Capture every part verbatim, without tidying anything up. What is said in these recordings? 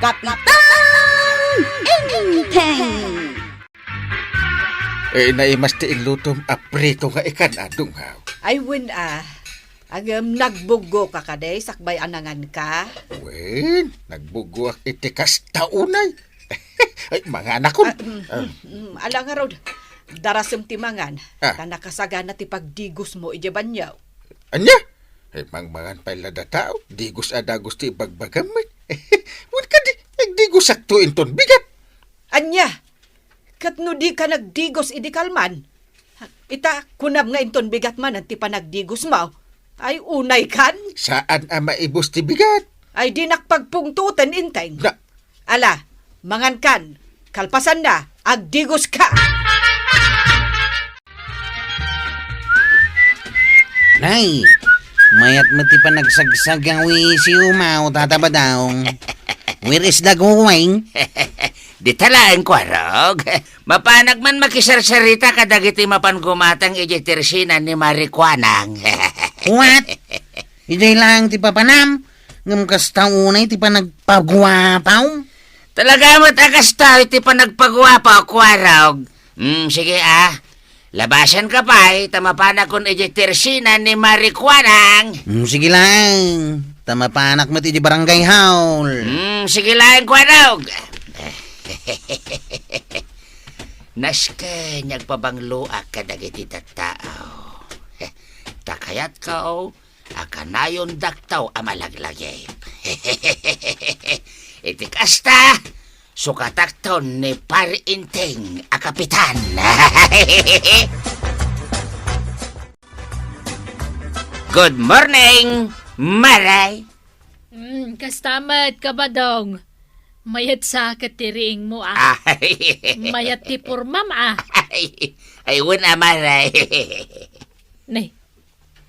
Kapitan Enteng! Eh, naimas ti inlutom a prito nga ikan, adungaw. Ay, wen, ah. Agem, nagbuggo ka kadi, sakbay a nangan ka? Wen, nagbuggoak iti kasta unay. Ay, manganakon. Ah, mm, Ah. mm, mm, ala ngarud. Darasem ti mangan. Ah. Ta nakasagana ti pagdigos mo idiay banio. Ania? Ay, mangmangan pay la dataw. Digos a dagos ti ibagbagam met. Wen kadi, nagdigosakto inton bigat. Ania? Ket no di ka nagdigos idi kalman, ita, kunam nga inton bigat manen ti panagdigos mo. Ay, unay kan? Saan a maibus ti bigat? Ay, dinak pagpungtoten, Enteng. Na- Ala, mangan kan. Kalpasanna, agdigos ka. Nay, mayat met ti panagsagsagaw iti uma, Tata Badong. Where is the going? Dita laeng, Kuarog. Mapanak man makisarsarita kadagiti mapan gumatang idiay tersina ni Mari Kuanang. What? Idiay laeng ti papanam? Ngem kasta unay ti panagpaguapaw? Talaga met a kasta ti panagpaguapaw, Kuarog. Mm, sige, ah. Labasan ka pay, ta mapanakon idiay tersina ni Mari Kuanang. Mm, sige laeng. Ta mapanak met idiay barangay hall. Mm, sige laeng, Kuarog. Nasken nga agpabangloak kadagiti tattao. Ta kayatko a kanayondakto a malaglagip. Iti kasta, sukatakton ni Pari Enteng a kapitan. Good morning, Mare. Mm, kasta met, Kabadong. Mayat sa ket ti riingmo, ah. Ay. Mayat ti pormam, ah. Ay, ay, wen a, Mare. Nay,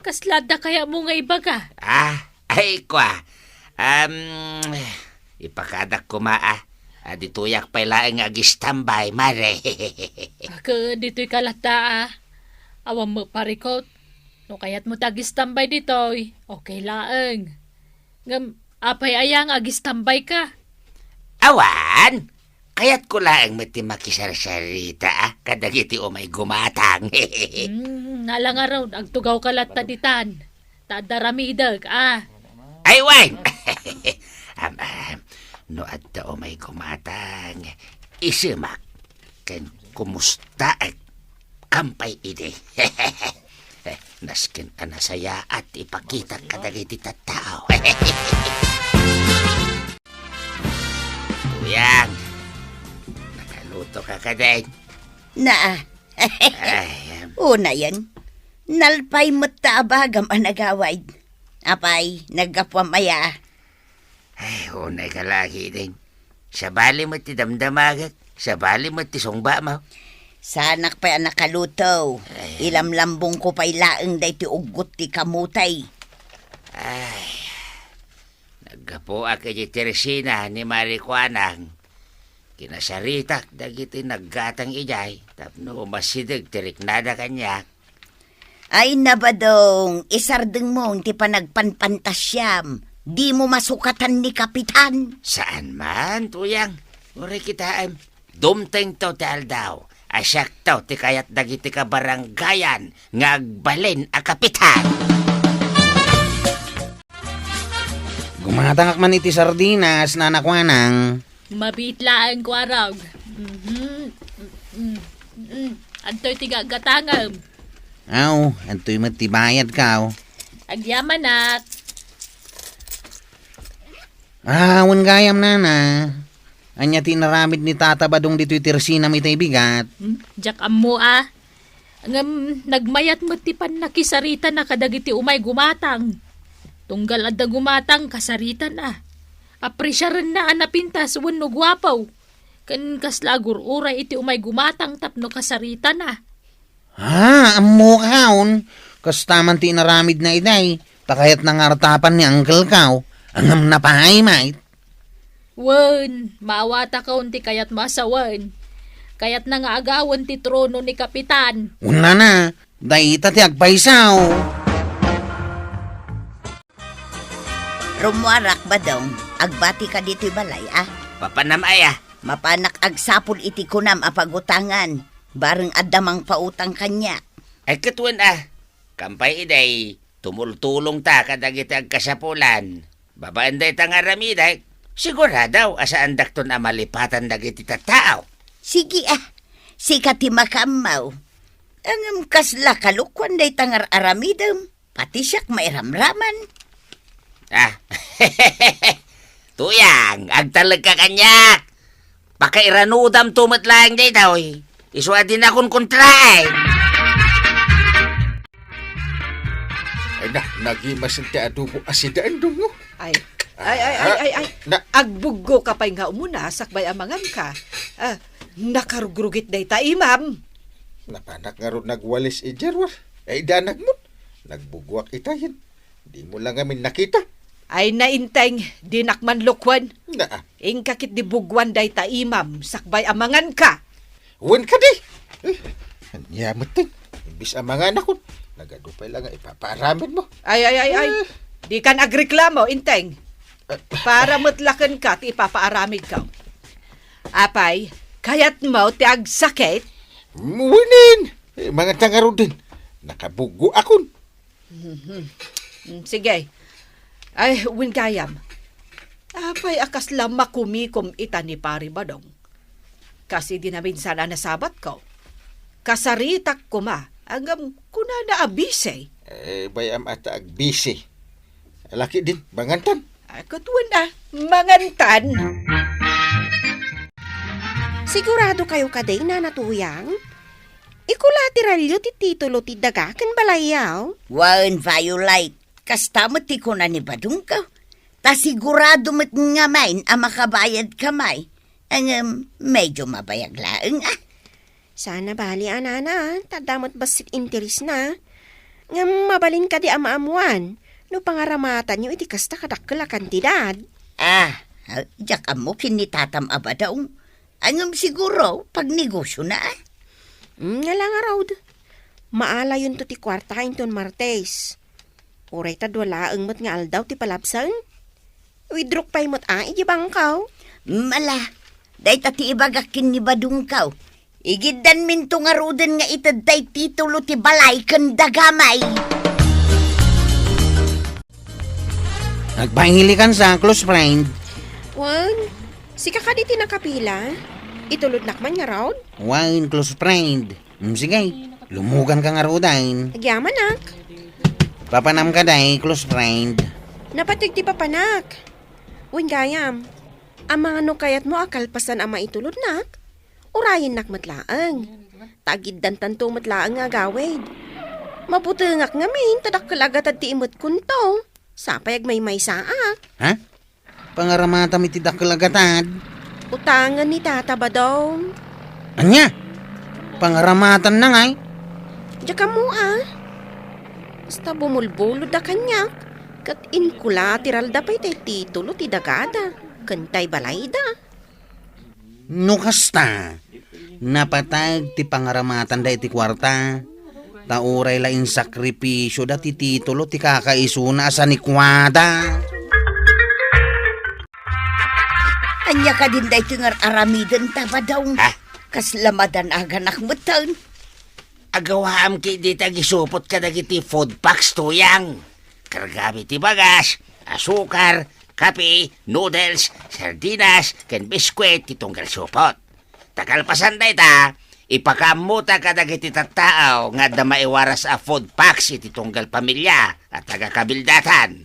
kasla adda kayatmo nga ibaga? Ah, ay, kua. Um, ipakadak koma, ah. Ah, ditoyak pay laeng nga agistambay, Mare. Ket ditoy ka latta, ah. Awan met parikot. No kayatmo ti agistambay ditoy, okay laeng. Ngem, apay aya nga agistambay ka? Awan! Kayatko laeng met ti makisarsarita, ah, kadagiti umay gumatang. Hmm, ala ngarud, agtugaw ka latta ditan. Ta adda aramidek, ah. Ay, wen! Am, am, no adda umay gumatang, isemak ken kumustaek. Kampay idi. Nasken a nasayaat ti ipakitak kadagiti tattao. Tuyang, nakaluto ka kadi? Naa. Ay, em. Unayen, nalpay met ta a bagam a nagawid. Apay, naggapuam aya? Ay, unay ka lagi, Ding. Sabali met ti damdamagek, sabali met ti sungbam. Saanak pay a nakaluto. Ay. Ilamlambongko pay laeng daytoy uggot ti kamote. Ay, naggapuak iti tersina ni Mari Kuanang. Kinasaritak dagiti naggatang idiay tapno masideg ti riknada kaniak. Ay, Nabadong, isardengmo ti panagpanpantasiam. Dimo masukatan ni Kapitan. Saan man, Tuyang. Uray kitaem. Dumtengto ti aldaw a siakto ti kayat dagiti kabarangayan nga agbalin a kapitan. Gumatangak man iti sardinas, Nana Kuanang. Mabiit laeng, Kuarog. Mhm. Mm, mm, mm. Adtoy ti gagatangem. Aw, adtoy met ti bayadko. Agyamanak. Ah, wen gayam, Nana. Ania ti inaramid ni Tata Badong ditoy tersinam itay bigat? Hmm? Diak ammo, ah. Ngem nagmayat met ti pannakisaritana kadagiti umay gumatang. Tunggal adda gumatang, kasaritana. Apresiarenna a napintas wenno guapo. Ken kasla agur-uray iti umay gumatang tapno kasaritana. Ah, ammok, haon. Kasta man ti inaramidna idiay. Ta kayatna nga artapan ni uncle ko. Ngem napay met. Wen, maawatakon ti kayatmo a sawen. Kayatna nga agawen ti trono ni Kapitan. Unana, dayta ti agpayso. Rummuarak, Badong. Agbati ka ditoy balay, a? Papanam aya? Mapanak agsapul iti kunam a pagutangan. Bareng adda mangpautang kaniak. Ay, ket wen, a. Kampay idiay, tumultulongta kadagiti agkasapulan. Babaen dayta nga aramidek, sigurado a saandakton a malipatan dagiti tattao. Sige, a. Sika ti makaammo. Ngem kasla kalokuan dayta nga ar-aramidem. Pati siak mairamraman. Ah. Tuyang, agtalekka kaniak. Pakairanudamto met laeng daytoy. Isu a di nakunkontraen. Ay na, nagimasen ti adobo a sidaen, Dong, no? Ay, ay, ay, ay, Ah, ay, ay. na- Agbuggo ka pay nga umuna, sakbay a mangan ka. Ah, nakarugrugit dayta, imam. Napanak ngarud nagwalis idiay ruar. Ay, danag mo. Nagbuggoak itayen. Dimo la ngamin nakita. Ay, nainteng, dinak man lukwen. Naa. Inka ketdi buggoan dayta imam, sakbay a mangan ka. Wen kadi. Eh, ania metten. Imbes a mangan akon, nagadu pay la nga ipapaaramid mo. Ay, ay, ay, ay. Eh. Dikan agreklamo, inteng. Eh. Para met la kenka ti ipapaaramid ko. Apay, kayatmo ti agsakit? Wenen. Eh, mangan ta ngaruden. Nakabuggo akon. Mhm. Mm, sige. Ay, wen gayam. Apay a kasla makumikom ita ni Pari Badong? Kas idi naminsan a nasabatko. Kasaritak koma, ngem kunana a busy. Eh, bay-am a ta agbisi. Laki din, mangantan. Ay, ket wen a, mangantan. Sigurado kayo kadi, Nana Tuyang? Ikula ti ralio ti titulo ti daga ken balayyo? Wen, Violet, kasta met ti kuna ni Badongko. Ta sigurado met ngamin a makabayadka may. Ngem, medyo mabayag laeng, a. Saan a bali a, Nana, a. Ta adda met bassit interesna. Ngem mabalin kadi a maammuan no pangaramatanyo iti kasta kadakkel a kantidad? Ah, diak ammo ken ni tatam a Badong. Ngem siguro, pagnegosiona, a. Mm, nga la ngarud. Maalayonto ti kuarta inton Martes. Uray ta dua laeng met nga aldaw ti palabsen. Withdrawk pay met a idiay bangko. Mala, dayta ti ibagak ken ni Badongko. Igiddanminto ngaruden nga ited tay titulo ti balay ken dagamay. Agpailikan sa, close friend. Wen, sika kadi ti nakapila? Itulodnak man ngarud? Wen, close friend. Mm, sige, lumugan ka ngaruden. Agyamanak. Papanam ka, day, close friend. Napateg ti papanak. Wen gayam, amangan no kayatmo a kalpasan a maitulodnak, urayennak met laeng. Ta agiddantanto met laeng nga agawid. Mabutengak ngamin ta dakkel a gatad ti imetkonto. Sapay agmaymaysaak. Ha? Pangaramatam iti dakkel a gatad. Utangen ni Tata Badong. Ania? Pangaramatanna ngay? Diak ammo a. Basta bumulbulodda kaniak, ket inkula ti ralda pay tay titulo ti dagada ken tay balayda. No kasta, napateg ti pangaramatanda iti kuarta, ta uray la insakripisioda ti titulo ti kakaisuna a sanikuada. Ania kadin daytoy nga ar-aramidenta, Badong? Ha? Kasla madanaganak metten. Agawaam ketdi ti agisupot kadagiti food packs, Tuyang. Kargami ti bagas, asukar, kape, noodles, sardinas, ken biskwit ti tunggal supot. Ta kalpasan dayta, ipakaammota kadagiti tattao nga adda maiwaras a food packs iti tunggal pamilia a taga-Kabildatan.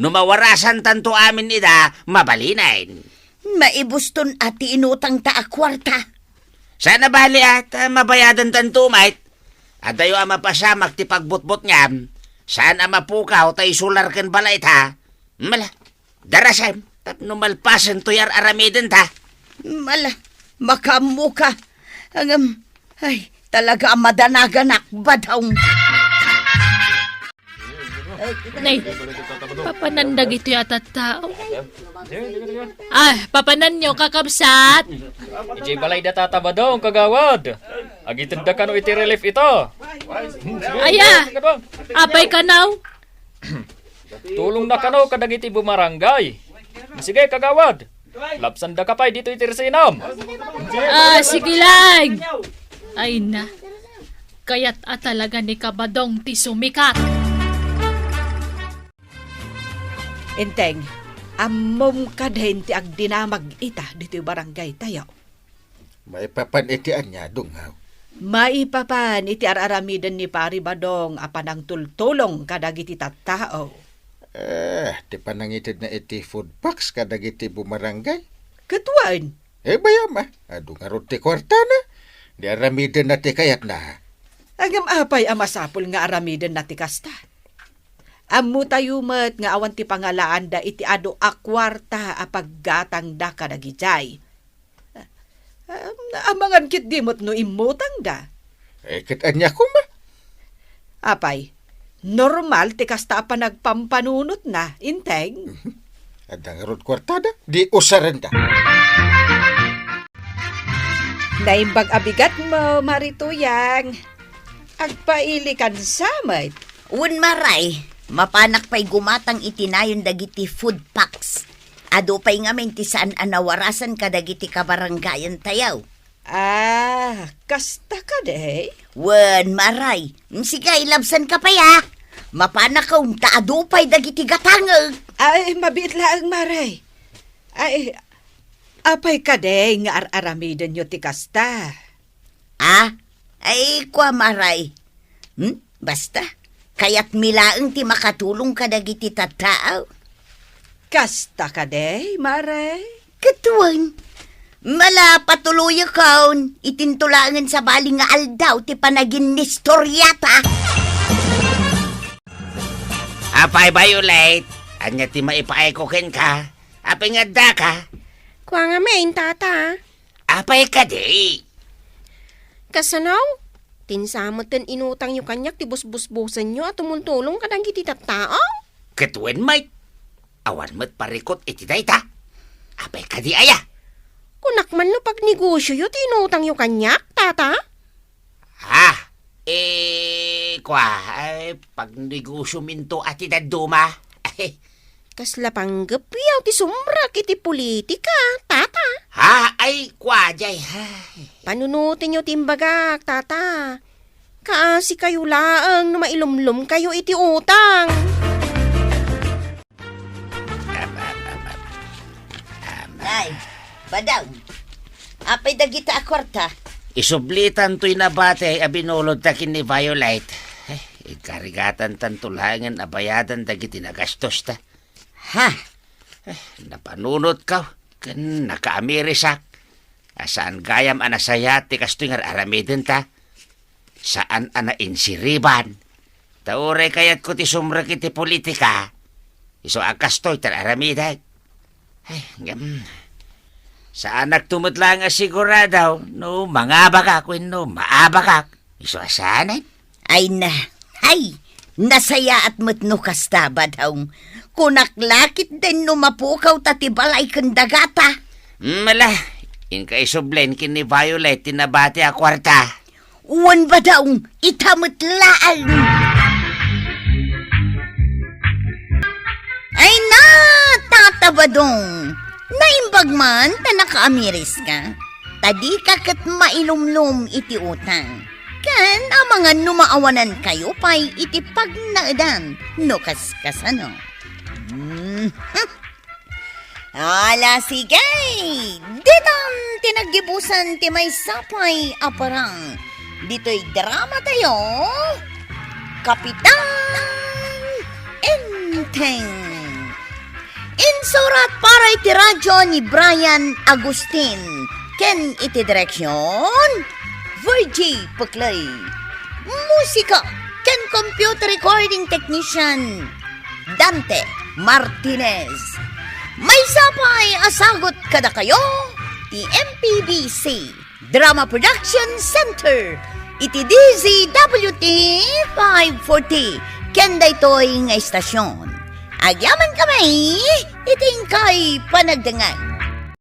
No mawarasantanto amin ida, mabalinen. Maibuston a ti inutangta a kuarta. Saan a bali a, ta mabayadantanto met. Adayo a mapasamak ti pagbutbutngam. Saan a mapukaw ta isular ken balayta. Mala, darasem, tapno malpasen toy ar-aramidenta. Mala, makaammoka. Ngem, ay, talaga a madanaganak, Badong. Nay, papanan dagitoy a tattao. Ah, papananyo, kakabsat. Idiay balay da Tata Badong, kagawad. Agitedda kano iti relief ito. Aya, apay kanaw? Tulongna kano kadagiti bumarangay. Sige, kagawad. Lapsandaka pay ditoy tersinam. Ah, sige lang. Ay na. Kayat a talaga ni Kabadong ti sumikat. Enteng, ammom kadin ti agdinamag ita ditoy barangay tayo? Maipapan iti ania, Dungaw? Maipapan iti ar-aramiden ni Pari Badong a panangtultulong kadagiti tattao. Eh, ti panangitedna iti food packs kadagiti bumarangay? Ket wen. Eh, bayam, ah. Adu ngarud ti kuartana. Di aramidenna ti kayatna. Ngem apay a masapul nga aramidenna ti kasta? Ammotayo met nga awan ti pangalaanda iti adu a kuarta a paggatangda kadagidiay. Am-, amangan ketdi met no immutangda. Eh, ket ania koma? Apay, normal ti kasta a panagpampanunotna, Enteng? Adda ngarud kuartada, di usarenda. Naimbag a bigatmo, Mari Tuyang. Agpailikan sa met. Wen, Maray, mapanak pay gumatang iti nayon dagiti food packs. Adu pay ngamin ti saan a nawarasan kadagiti kabarangayan tayo. Ah, kasta kadi? Wen, Maray. Sige, ilabsanka pay, a. Mapanakon ta adu pay dagiti gatangek. Ay, mabiit laeng, Maray. Ay, apay kadi nga ar-aramidenyo ti kasta? Ah? Ay, kua, Maray. Hmm? Basta, kayatmi laeng ti makatulong kadagiti tattao. Kasta kadi, Maray? Ket wen, mala patuloyakon, itinto laengen sabali nga aldaw ti panaginnistoriata. Apay, Violet, ania ti maipaayko kenka? Apay nga addaka? Kua ngamin, tata. Apay kadi? Kasano? Ti insa metten inutangyo kaniak ti busbusbusenyo a tumultulong kadagiti tattao? Ket wen met, awan met parikut iti dayta. Apay kadi aya? Kunak man no pagnegosioyo ti inutangyo kaniak, tata? Ah, eh, kua, eh, pagnegosiominto a ti dadduma. Kasla panggepyo ti sumrek iti politika, tata? Ha? Ay, kua, jay, ay. Panunotenyo ti imbagak, tata. Kaasikayo laeng no mailumlomkayo iti utang. Nay, Badong, apay dagita a kuarta? Isublitan toy nabati a binulodta ken ni Violet. Eh, igkarigatantanto laengen a bayadan dagiti nagastosta. Ha? Eh, napanunotko ken nakaamirisak. A saan gayam a nasayaat ti kastoy nga ar-aramidenta. Saan a nainsiriban. Ta uray kayatko ti sumrek iti politika, isu a kastoy ti ar-aramidek. Ay, ngem, saanakto met laeng a sigurado no mangabakak wenno maabakak. Isu a saanen. Ay na, ay, nasayaat met no kasta, Badong. Kunak la ketdin no mapukaw ta ti balay ken dagata. Mala, inka isublen ken ni Violet ti nabati a kuarta. Wen, Badong, ita met laeng. Ay na, Tata Badong, naimbag man ta nakaamiriska. Ta dika ket mailumlom iti utang. Ken amangan no maawanankayo pay iti pagnaedan no kaskasano. Mhm. Ala, sige! Ditan ti naggibusan ti maysa pay a parang. Ditoy drama tayo, Kapitan Enteng. Insurat para iti radyo ni Brian Agustin ken iti direksyon, Virgie Puclay. Musika ken computer recording technician, Dante Martinez. Maysa pay a sagut kadakayo ti M P B C Drama Production Center iti D Z W T five forty ken daytoy nga istasyon. Agyamankami iti inkay panagdengngeg.